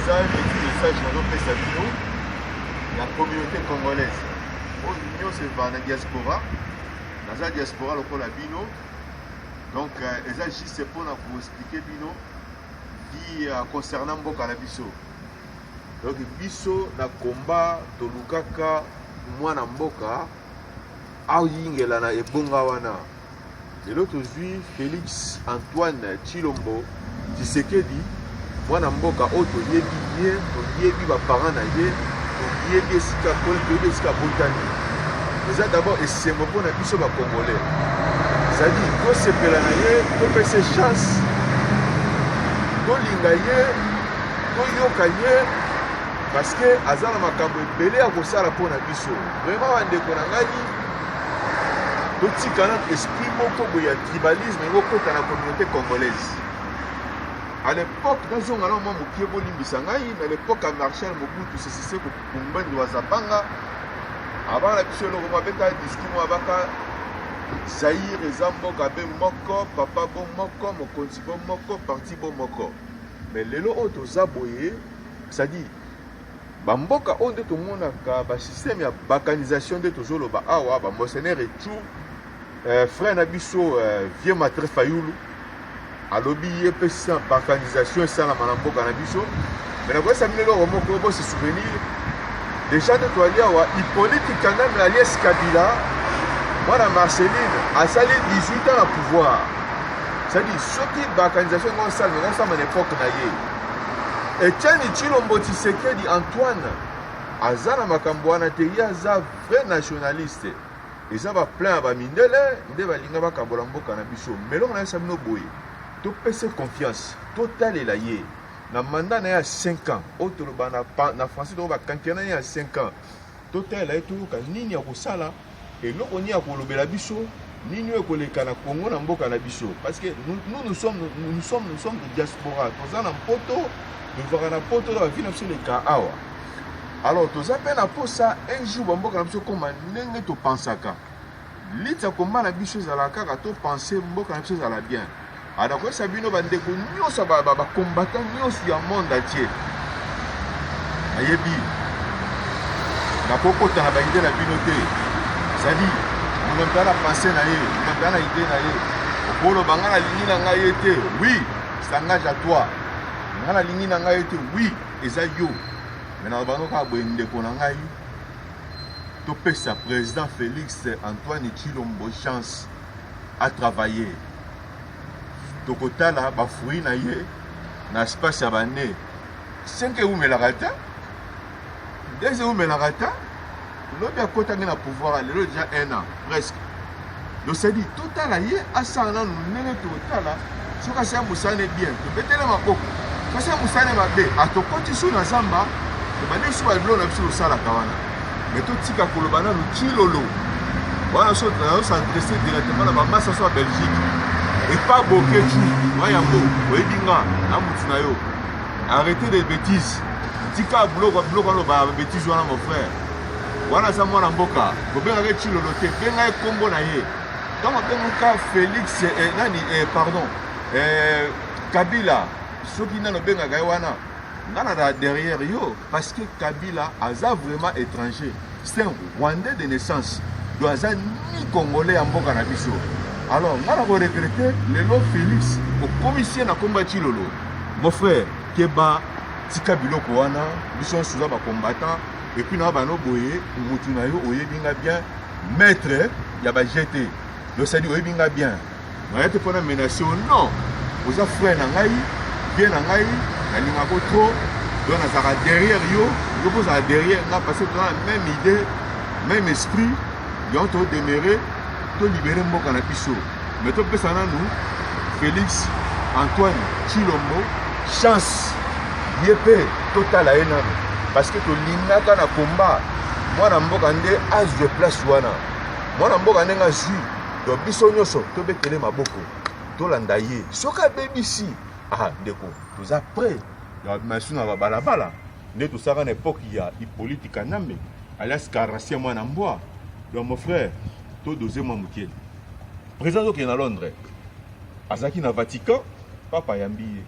Eza un petit message nazopesa bino ya communauté congolaise oyo nyonso evaa na diaspora. Naza diaspora lokola bino, donc eza juste mpona koexplike bino vie concernant mboka na biso. Donc biso na combat tolukaka mwana mboka ayingela na ebonga wana. Lelo tozwi Felix Antoine Tshilombo Tshisekedi, mwana mboka oyo toyebi bien, toyebi ba parents na ye, toyebi esika akoli, toyebi esika abotami. Eza d'abord esengo mpo na biso ba Congolais, c'est-à-dire tosepela na ye, topesa chance, tolinga ye, toyoka ye, parce que aza na makambo ebele ya kosala mpo na biso. Vraiment bandeko na ngai, totika nanu esprit moko boye ya tribalisme ekokota na communauté congolaise. À l'époque, nazonga na mwa mokie, bolimbisa ngai, na l'époque ya Marshal Mobutu Sese Seko Kumbandi wa Zabanga, abana na biso eloko moko abetaka discours moko abaka Zaïre eza mboka be moko, papa bo moko, mokonzi bo moko, parti bo moko. Mais lelo oyo toza boye, c'est-à-dire bamboka oyo nde tomonaka basystème ya balkanisation nde tozoloba awa, bamercenaire et tout. Frère na biso vieux Matre Fayulu alobi ye mpe système ya balkanisation esalama na mboka na biso. Mais nakoyesa bino eloko moko, bose souvenir déjà nde toali awa Hippolyte Kanambe alias Kabila, mwana Marceline, asali 18 ans na pouvoir. C'est-à-dire soki balkanisation yango osalama, yango osalama na époque na ye. Etienne Tshilombo Tshisekedi Antoine aza na makambo wana te, ye aza vrai nationaliste. Eza ba plan ya ba mindele nde balinga bakabola mboka na biso. Mais eloko nayebisa bino boye, topese confiance, totalela ye na mandat na ye ya 5 ans oyo toloba na français toloba quinquennat ya 5 ans. Totalela ye, toyoka nini ya kosala, eloko nini ya kolobela biso, nini oyo ekoleka na Congo, na mboka na biso. Parce que nous, nous, nous sommes, nous, nous sommes, nous sommes de diaspora. Toza na mpoto, tovaka na poto, na bavie na biso eleka awa. Alors toza mpe na posa un jour bamboka na biso ekoma ndenge topansaka. Liti ya komba na biso ezalaka kaka topense mboka na biso ezala bien. Nakoyebisa bino bandeko nyonso, bacombattant nyonso ya monde entier, nayebi nakokota na baide na bino te. C'est-à-dire moto aza na pensée na ye, moto aza na idée na ye, okoloba ngai nalingi na ngai ye te, oui, s'engage à toi, ngai nalingi na ngai ye te, oui, eza yo. Mais naloba ngo kaka boye, ndeko na ngai, topesa président Félix Antoine Tshilombo chance à travailler. Tokotala bafruit na ye na espace ya bane 5 ewumelaka te, 2 ewumelaka te. Lobi akotaki na pouvoir, lelo déjà un an presque. Donc c'est-à-dire totala ye asala nanu ndenge totala. Soki asala mosala ne bien, tobetele maboko. Soki asala mosala ne mabe, atokoti su na zamba, tobandi su babiloko na biso tosalaka wana. Mais totika koloba nanu Tshilolo wana, so nazos'adresse directement na bamasa so ya Belgique epa Bokechu wa yango, oyebi nga na mutu na yo. Arrêtez des bêtises, tika biloko biloko wana, loba bêtise wana. Mon frère wana aza mwana mboka, kobengaka ye Tshilolo te, benga ye nkombo na ye. Ntango abengaka Félix nani, pardon, Kabila, soki nani obengaka ye wana, nga na derrière yo, parce que Kabila aza vraiment étranger, c'est un Rwandais de naissance, donc aza ni Congolais ya mboka na biso. Alors nga na koregrete lelo Félix okomisi ye na kombo ya Tshilolo. Mon frère, keba, tika biloko wana. Biso nyonso toza bacombattant. Et puis na bano boye, mutu na yo, oyebi nga bien, maître ya ba gt, donc c'est-à-dire oyebi nga bien, naya te mpona menace yo, non. Oza frère na ngai, bien na ngai, nalingako trop, donc nazalaka derrière yo, yo mpo ozala derrière nga, parce que toza na même idée, même esprit. Yango todemere tolibere mboka na biso. Mais topesa nanu Félix Antoine Tshilombo chance, ye mpe totala ye nanu, parce que tolingaka na komba mwana mboka nde azwe place wana. Mwana mboka ndenge azwi, donc biso nyonso tobetele maboko, tolanda ye. Soki abebisi, ah ndeko, toza prêt ya masu na babalabala nde tosalaka na époque ya Hippolyte Kanambe alias Karasien mwana mbwa. Donc mon frère, todose mwa moke. Président azokende na Londres, azalaki na Vatican, papa ayambi ye,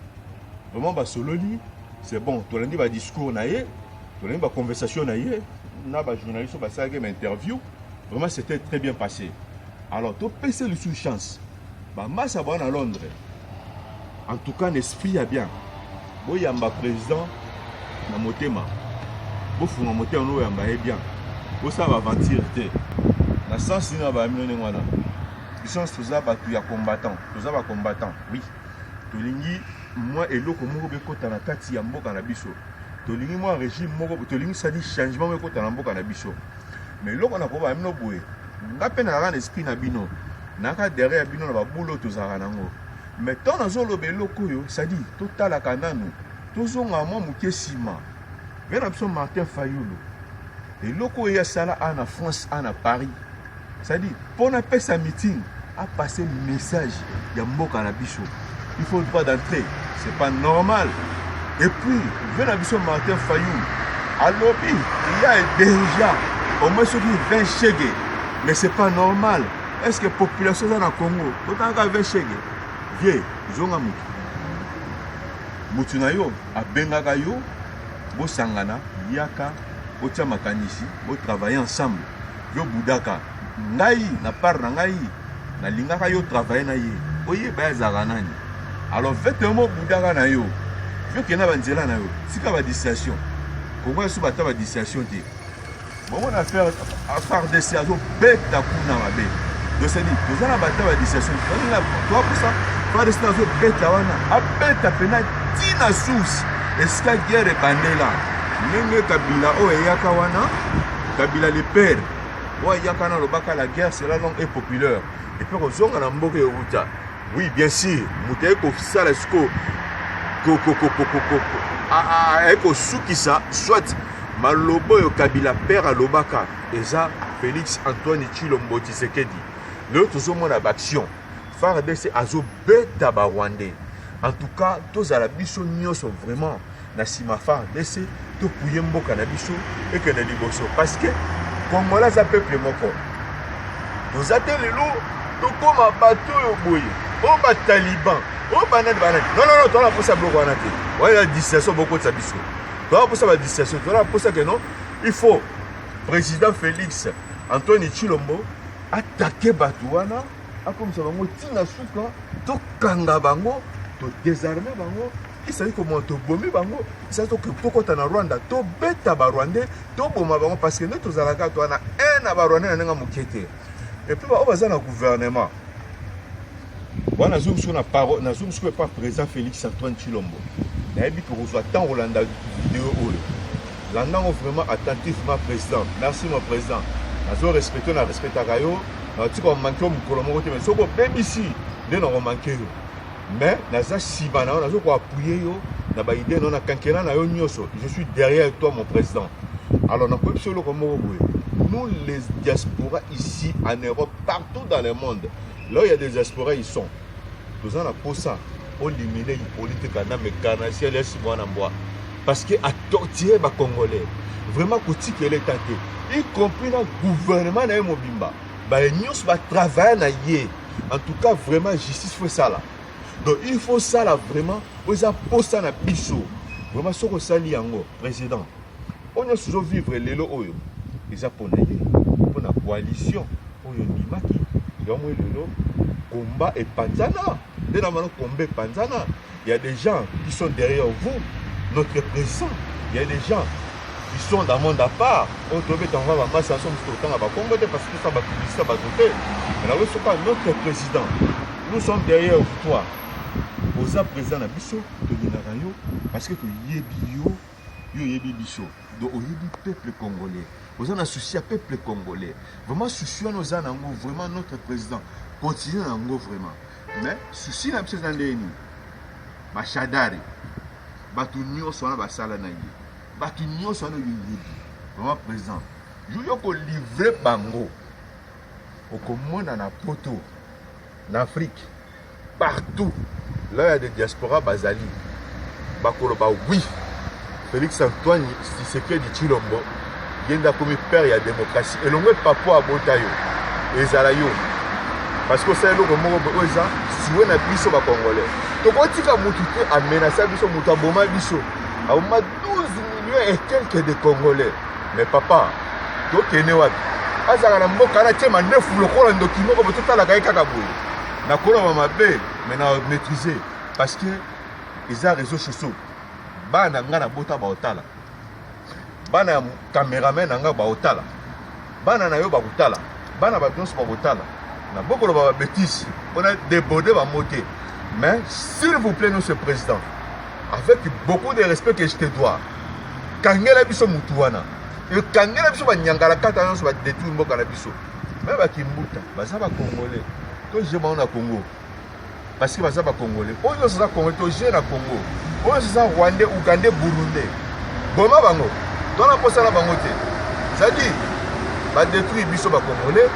vraiment basololi. C'est bon, tolandi ba discours na ye, tolandi ba conversation na ye na ba journaliste oyo basalaki ba interview. Vraiment, c'était très bien passé. Alors topesa lisusu chance bamasa baa na Londres. En tout cas, na esprit ya bien, boyamba président na motema, bofunga motema no, oyamba ye bien, bosala baaventure te. Na sens nini bayamino ndenge wana? Biso nyonso toza bato ya combattant, toza bacombattant, oui. Tolingi mwa eloko moko bekota na kati ya mboka na biso, tolingi mwa régime moko, tolingi sadi changement moko ekota na mboka na biso. Mais eloko na koba bino boye, nga mpe nazalaka na esprit na bino, nayaka derrière bino na babulu oyo tozalaka nango. Mais ntango nazoloba eloko oyo, sadi totalaka nanu, tozonga mwa moke nsima ve na biso Martin Fayulu, eloko oyo asala a na France, a na Paris, c'est-à-dire mpo napesa meeting, apasse message ya mboka na biso, il faut droit d'entrée. C'est pas normal. Et puis ve na biso Martin Fayulu alobi il y a déjà au moins soki 20 chege. Mais c'est pas normal. Est ce que population eza na Congo totangaka 20 chege? Vie zonga mutu, mutu na yo abengaka yo, bosangana, yaka botia makanisi, botravaille ensemble. Yo budaka ngai na part na ngai, nalingaka yo travaille na ye, oyeba ye azalaka nani. Alors vetemo budaka na yo, yo kenda banzela na yo, tika badistraction. Kongo yaso bata badistraction te. Bongo na affaire FARDC azobeta kuna mabe. Donc c'est-à-dire toza na bata badistraction, toapusa FARDC azobeta wana, abeta mpena ntina source esika guerre ebandela. Ndenge Kabila oyo eyaka wana, Kabila le père oyo ayaka wana, alobaka la guerre sera longue et populaire, et puis kozonga na mboka euta. Oui, bien sûr, moto aye kosala sikoyo, aye kosukisa soit maloba oyo Kabila père alobaka, eza Félix Antoine Tshilombo Tshisekedi. Lelo tozomona baaction, FARDC azobeta barwandais. En tout cas, tozala biso nyonso vraiment na nsima FARDC, topuye mboka na biso ekende liboso, parce que Congolais aza peuple moko. Toza te lelo tokóma bato oyo boye, oyo bataliban, oyo banani banani. Non, non, non, toza na mposa biloko wana te. Wana distraction bokotisa biso, toza mposa badistraction, toza na mposa ke non, il faut président Félix Antoine Tshilombo atake bato wana, akomisa bango ntina suka, tokanga bango, todésarme bango. Ezali komona tobomi bango, ezali tokɔta na Rwanda, tobeta barwandais, toboma bango, parce que nde tozalaka to wana un na barwandais na ndenge moke te. Et puis baoyo baza na gouvernement wana, nazongi sikoyo na parole, nazongi sikoyo epa président Félix Antoine Tshilombo. Nayebi ke kozwa ntango kolanda video oyo, landa yango vraiment attentivement. Président, merci mon président, nazo respecte, na respectaka yo, natika komanke yo mokolo moko te. Mais soki obebisi nde na komanke yo. Mais naza nsima na yo, nazo koappuyer yo na baidée na yo, na kankela na yo nyonso. Je suis derrière toi, mon président. Alors nakoyebi biso eloko moko boye: nous les diaspora ici en Europe, partout dans le monde, là où il y a des diaspora, ils sont, toza na posa olimine Hippolyte Kanambe carnassier ya nsima wana mbwa, parce que atortire bacongolais. Vraiment, kotikela eta te, y compris na gouvernement na ye mobimba, baye nyonso batravaille na ye. En tout cas, vraiment, justice faut esala. Donc il faut sala vraiment oyo eza posa na biso. Vraiment, soki osali yango, président, oyo nyonso ozovivre lelo oyo eza mpona ye, mpona coalition oyo ondimaki yango. Lelo combat epanzana nde na mana, combat epanzana. Il y a des gens qui sont derrière vous, notre président, il y a des gens qui sont dans monde à part. Oyo tobeta ngo bamasi aso mosusu, totanga bakombo te parce que tosa bapublicité bato te. Mais nawe soka, notre président, nous sommes derrière toi. Oza président na biso, tolingaka yo parce que toyebi yo, yo oyebi biso. Donc oyebi peuple congolais, oza na souci ya peuple congolais. Vraiment, souci wana oza nango, vraiment, notre président, continue na yango vraiment. Mais souci na biso eza ndenge nini? Bashadari, bato nyonso wana basala na ye, bato nyonso wana oyebi, vraiment, président, yo yo kolivre bango, okomona na Poto, na Afrique, partout là ya de diaspora bazali, bakoloba oui, Félix Antoine Tshisekedi Tshilombo ye nde akomi père ya démocratie. Elongo epapo abota yo, ezala yo, parce que osala eloko moko boye oyo eza suwe na biso bacongolais. Tokotika mutu te amenasa biso, moto aboma biso. Aboma 12 millions et quelques de Congolais. Mais papa, tokende wapi? Azalaka na mboka wana tie mandefu lokola ndoki moko boye, totalaka ye kaka boye. Nakoloba mabe, mais na maîtriser parce que eza réseaux sociaux. Bana nga na bota baotala. Bana ya cameraman na nga baotala. Bana na yo bakotala. Bana bato nyonso bakotala. Na bokoloba ba bêtises, mpona déborder ba mots te. Mais s'il vous plaît, monsieur président, avec beaucoup de respect que je te dois, kangela biso mutu wana. Ekangela biso banyangala kata nyonso badétruire mboka na biso. Mais bakimbuta baza ba Congolais. Toje bango na Congo. Parce que baza ba Congolais. Oyo nyonso aza Congolais, toje na Congo. Oyo nyonso aza Rwandais, Ougandais, Burundais. Boma bango. Tona posa na bango te. C'est-à-dire, badétruire biso ba Congolais,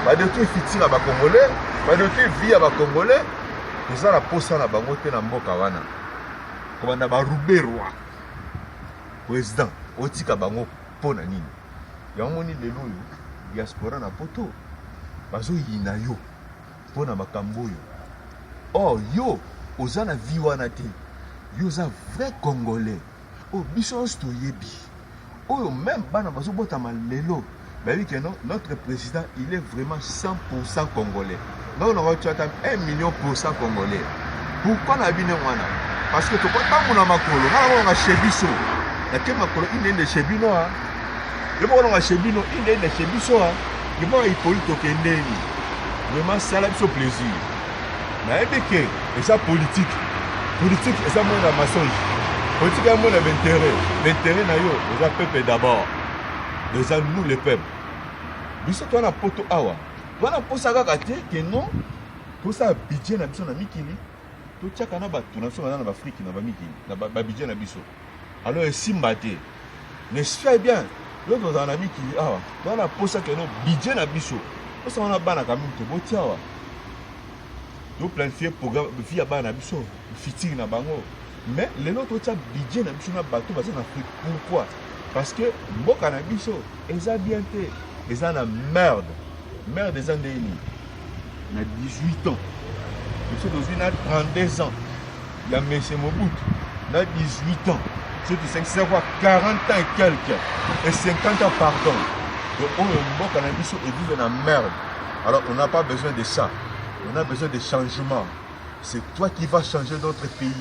badétruire futur ya ba Congolais, badétruire vie ya ba Congolais. Toza na posa na bango te na mboka wana. Kobanda ba Ruberwa. Président, otika bango mpo na nini? Yango moni lelo oyo diaspora na poto bazoyina yo mpo na makambo oyo. Or yo oza na vie wana te. Yo oza vrai Congolais. Oyo biso nyonso toyebi. Oyo même bana bazobotama lelo bayebi ke non, notre président, il est vraiment 100% congolais. Donc on va ata 1 million pour cent congolais. Pourquoi na bino wana? Parce que tokotambola makolo, nga nakolonga chez biso. Nake makolo inende chez bino a. Yo bokolonga chez bino inende chez biso a. Yo boka Hippolyte tokendeni. Vraiment sala biso plaisir. Nayebi ke eza politique. Politique eza mona mensonge. Politique eza mona l'intérêt. L'intérêt na yo eza peuple d'abord. Eza nous le peuple. Biso toza na poto awa. Toza na posa kaka te ke non tosala budget na biso na mikili, totiaka na bato na biso baza na baafrike na bamikili na babudget na biso. Alors esimba te. Mais très bien, yo tozala na mikili awa, toza na posa ke non budget na biso tosala na bana quand même, toboti awa, toplanifie programme vie ya bana na biso, futur na bango. Mais lelo totia budget na biso na bato baza na Afrique, pourquoi? Parce que mboka na biso eza bien te, eza na merde. Merde eza ndenge nini? Na 18 ans biso tozwi na 32 ans ya monsieur Mobutu, na 18 ans soki tosangisi kwa 40 ans et quelque et 50 ans, pardon. Donc oyo mboka na biso evivre na merde. Alors on n'a pas besoin de ça, on a besoin de changement. C'est toi qui vas changer notre pays.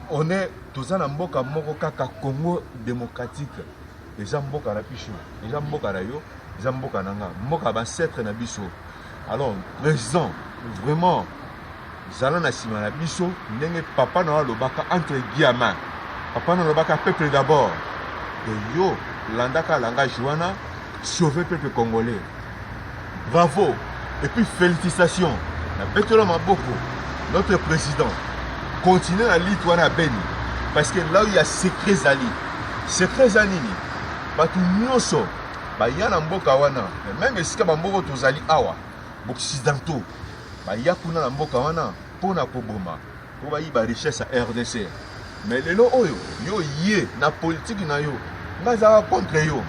On est toza na mboka moko kaka, Congo démocratique. Eza mboka na biso, eza mboka na yo, eza mboka na nga, mboka ya baancêtre na biso. Alors président, vraiment zala na nsima na biso ndenge papa na yo alobaka, entre guillemets, papa na alobaka peuple d'abord. Et yo landaka langage wana, sauver peuple congolais. Bravo et puis félicitations, nabetela maboko. Notre président, continue na lutte wana ya Beni, parce que là où il y a secret, ezali secret. Eza nini? Bato nyonso baya na mboka wana, même esika bamboka tozali awa, baoccidentaux baya kuna na mboka wana mpona koboma, mpo bayiba richesse ya RDC. Mais lelo oyo yo ye na politike na yo, nga azalaka contre yo,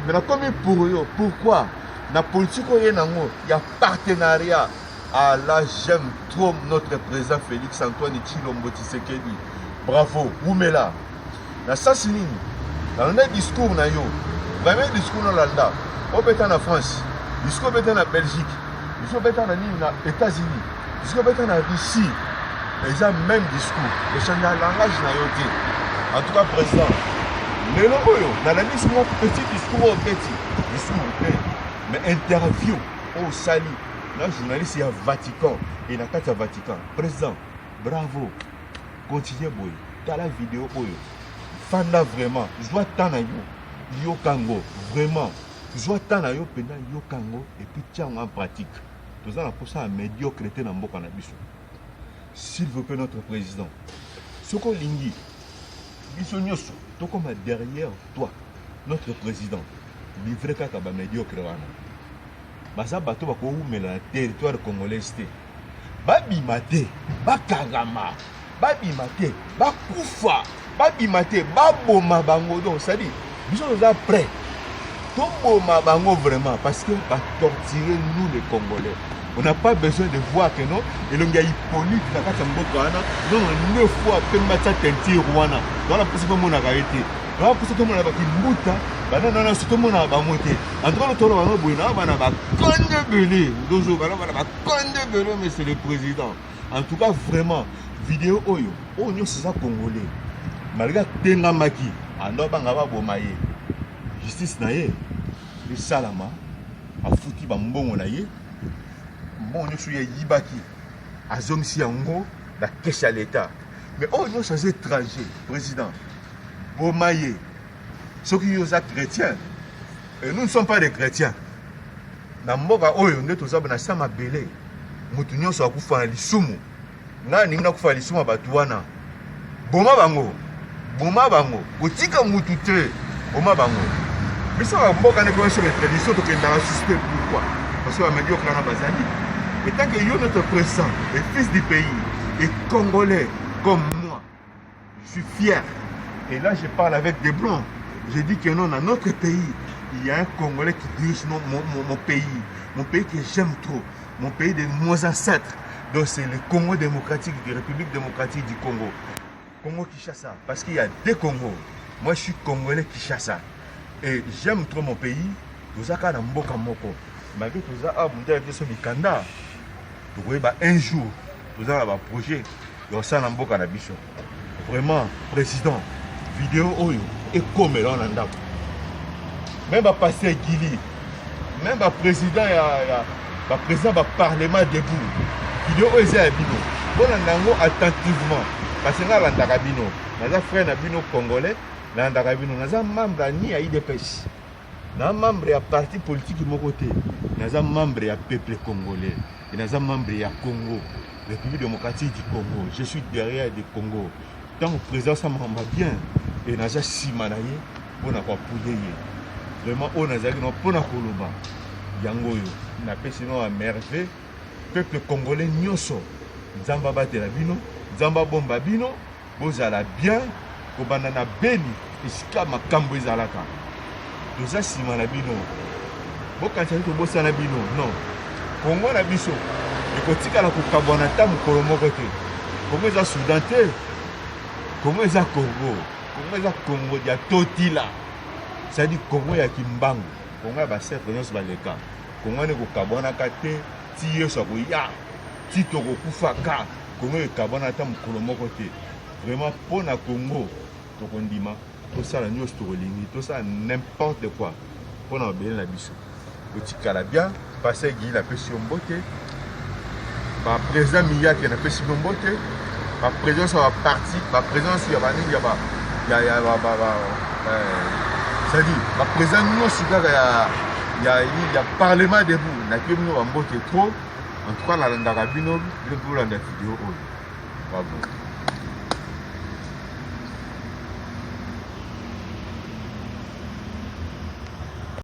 mais nakomi pour yo. Pourquoi? Na politike oyo ye nango ya partenariat. Ah là, j'aime trop notre président Félix Antoine Tshilombo Tshisekedi. Bravo, wumela. Na sasi nini? Nalanda discours na yo. Vraiment discours nolanda. Obeta na France, discours obeta na Belgique, discours obeta na nini na États-Unis, discours obeta na Russie. Eza même discours. Echange langage na yo te. En tout cas, président, lelo oyo nalandi mwa petit discours oyo obeti, discours te, mais interview oyo osali na journaliste ya Vatican e na kati ya Vatican. Président, bravo, continue boye. Tala video oyo, fanda vraiment, zwa temps na yo, yoka yango vraiment, zwa temps na yo mpenza, yoka yango et puis tia yango en pratique. Toza na mposa ya médiocre te na mboka na biso. S'il vous plaît, notre président, soki olingi biso nyonso tokóma derrière toi, notre président, livre kaka bamédiocre wana. Baza bato bakowumela na territoire congolaise te, babima te, bakangama, babima te, bakufa, babima te, baboma bango. Donc c'est-à-dire biso toza prêt toboma bango vraiment, parce que batorturer nous les Congolais. On n'a pas besoin de voir que non, elongi ya Hippolyte na kati ya mboka wana, non non neuf fois pembe atia teinture wana. Wana mposa tomonaka ye te. Wana mposa tomona ba kimbuta, banana wana soki tomonaka bango te. En tout cas, tolo bango boye na bana ba konde ebele. Ndozo bana bana ba konde ebele, monsieur le président. En tout cas, vraiment, vidéo oyo, oyo nyonso eza congolais. Malgré atengamaki, ando banga baboma ye. Justice na ye esalama, afuti ba mbongo na ye, mbongo nyonso ye ayibaki, azongisi yango na caisse ya l'État. Mais oyo nyonso aza étranger, président, boma ye. Soki yo oza chrétien, et nous ne sommes pas des chrétiens. Na mboka oyo nde toza na sa mabele, moto nyonso akufa na lisumu. Ngai nalingi nakufa na lisumu ya bato wana. Boma bango, boma bango, kotika mutu te, boma bango. Biso ba mboka nde koyesa ba tradition tokendaka suspect pourquoi? Parce que ba médiocre wana bazali. Et tant que yo notre président et fils du pays et congolais comme moi, je suis fier. Et là je parle avec des blancs. Je dis que non, dans notre pays, il y a un Congolais qui dirige mon pays. Mon pays que j'aime trop. Mon pays de nos ancêtres. Donc c'est le Congo démocratique, la République démocratique du Congo. Congo Kinshasa. Parce qu'il y a deux Congos. Moi je suis Congolais Kinshasa. Et j'aime trop mon pays. Tozaka na mboka moko. Malgré toza awa mondele biso mikanda. Tokoyeba un jour toza na ba projet ya kosala na mboka na biso. Vraiment président, vidéo oyo ekomela wana ndako. Même ba pasteur Gili, même ba président ya ba président ba parlement debout. Vidéo oyo eza ya bino. Bolanda yango attentivement. Parce que nga nalandaka bino. Naza frère na bino congolais, nalandaka bino. Naza membre ni ya UDPS. Na membre ya parti politique moko te. Naza membre ya peuple congolais. Et naza membre ya Congo, République démocratique du Congo. Je suis derrière du Congo. Tant que président ça m'a bien et naza sima na ye pona ko appuyer ye. Vraiment oyo nazalaki na pona koloba yango oyo napesi no ya merveille peuple congolais nyonso. Nzambe abatela bino, Nzambe abomba bino, bozala bien kobanda na Beni esika makambo ezalaka. Toza nsima na bino, bokanisa te tobosana bino. Non, Congo na biso ekotikala kokabwana ata mokolo moko te. Congo eza Soudan te, Congo eza Congo, Congo eza Congo ya Totila, c'est-à-dire Congo ya Kimbangu, Congo ya basetre nyonso baleka. Congo wana ekokabwanaka te ti Yesu akoya, ti tokokufaka. Congo ekabwana ata mokolo moko te. Vraiment mpo na Congo tokondima tosala nyonso tokolingi, tosala n'importe quoi mpo na mabele na biso. Botikala bien. Pasteur Guy napesi yo mbote, ba président Miyake napesi bino mbote, ba présidence ya ba parti, ba présidence ya banini ya ba ya ya ba ba ba c'est-à-dire ba président nyonso kaka ya ya ya parlement debout, napesi bino ba mbote trop. En tout cas nalandaka bino, bino mpe bolanda video oyo. Bravo.